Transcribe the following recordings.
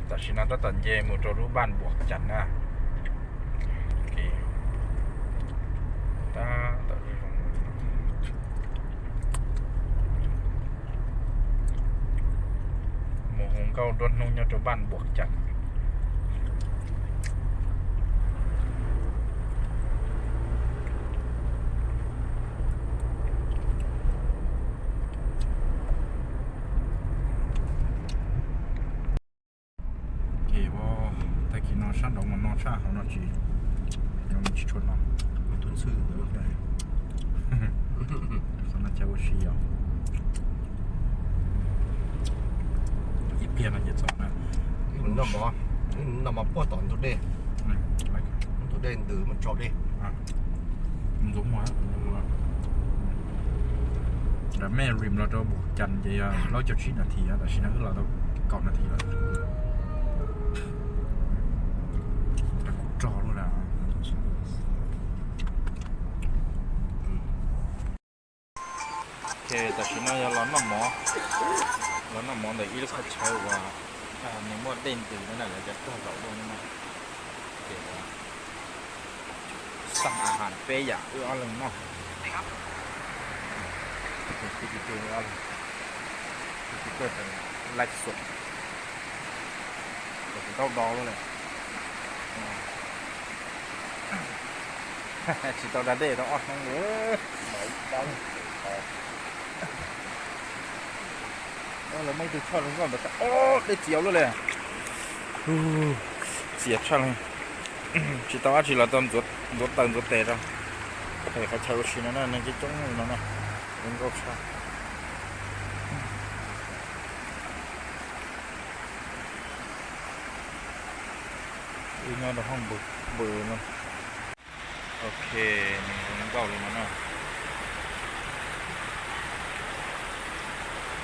Tam sim no tab tom nce mus rau lub Vaj Npuas Cas na. Tab tom mus hu nkauj nruab hnub nyob rau Vaj Npuas Cas. Tag kis no sab nraud mas no tshaj, hauv no tsis, tsis tshua no. Qhov no chaw ua si yom. Ib pliag no ces txog na. Noj mov puag tom ntug dej. Ntug dej ntws mus tsaus dej. Ntxuav muag. Nram mej rim los rau Npuas Cas ces yog plaub caug tsib nas this, tam sim no wb los tau kaum nas this lawm. Rog luaj na. Tam sim no yog los noj mov, los noj mov ntawm ib lub qhov chaw uas nws muaj dej ntws no na, lawv cov tog zaum dej no na. Ces xaj a has peb yam wb ob leeg noj. Live xua, tsis tau do lawm. Tsis tau da dej tau ob hnub li. Lawv muaj ib tug choj zoo nkauj ntawd, dej txias luaj li. Txias tshaj li. Tsis tau dab tsi los tau ntxuav taw ntxuav tes rau. Qhov chaw ua si no na, neeg coob coob li no na, zoo nkauj tshaj. Wb nyob rau hoob npws no. Ok, nws zoo nkauj li no na.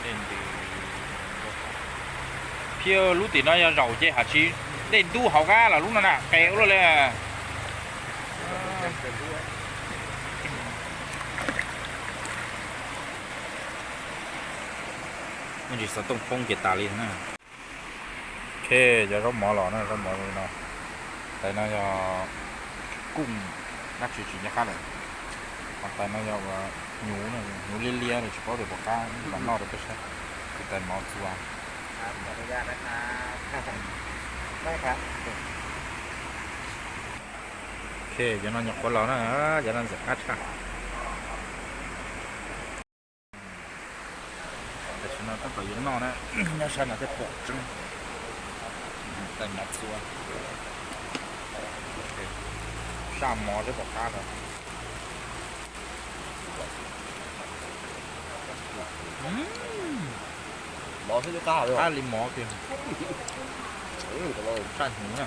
Dej ntws. Phiaj lub tim no yog zaum ces hais tsis, dej ntub hauv qab los lub no na qe ua luaj li. Tsis xov tooj poob ces tas li na. Ok, cov zaub mov los na, zaub mov li no. Tais no yog kuj dab tsi tsis nco qab lawm. Ho tais no yog ua nyuv, nyuv liab liab, tsis paub tias puas qab, mam noj rau peb saib. Tais mov txua. Ok, cov no nyuam qhuav los na, cov no ntxim qab tshaj. Tam sim no tab tom yuav noj na, nyob sab no thiaj pom tseeb. Tais mov txua, saj mov thiab pom qab lawm. Qab li mov kiag. Saj hnyuv na.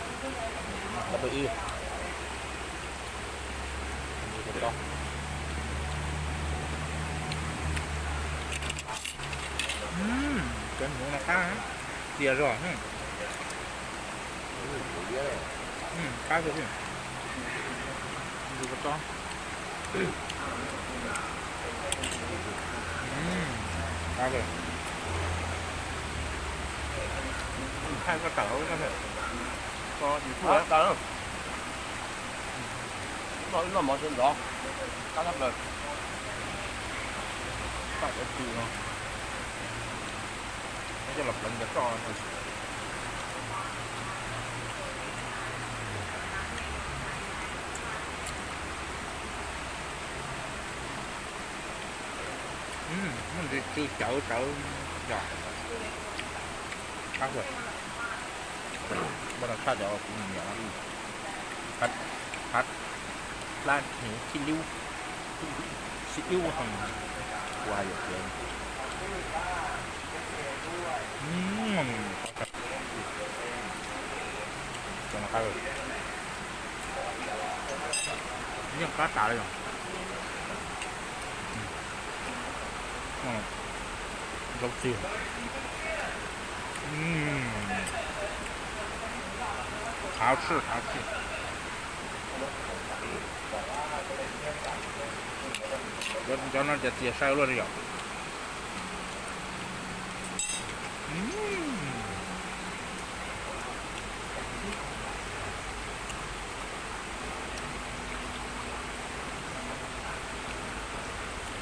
Cov hnyuv no qab, txias zog. Qab kawg. Qab kawg. Thaij koj tawm hauv, koj tawm. Noj ib noj mov sawv ntxov, qab tshaj plaws. Thaij cov tw no, coj los pleev cov roj. Muaj ntsis tsw cawv cawv yom. Qab kawg. Npaj no tshaj cov kuv nyiam no. Qab, qab, plab hnyuv xib liub, xib liub heev, ua hais yuam kev. Cov no qab, yeej qab tas li os. Zaub txiag. Thov txhij, thov txhij. Cov no cas txias sai luaj li yom.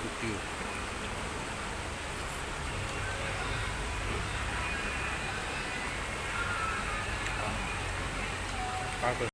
twg twg. Qab kawg.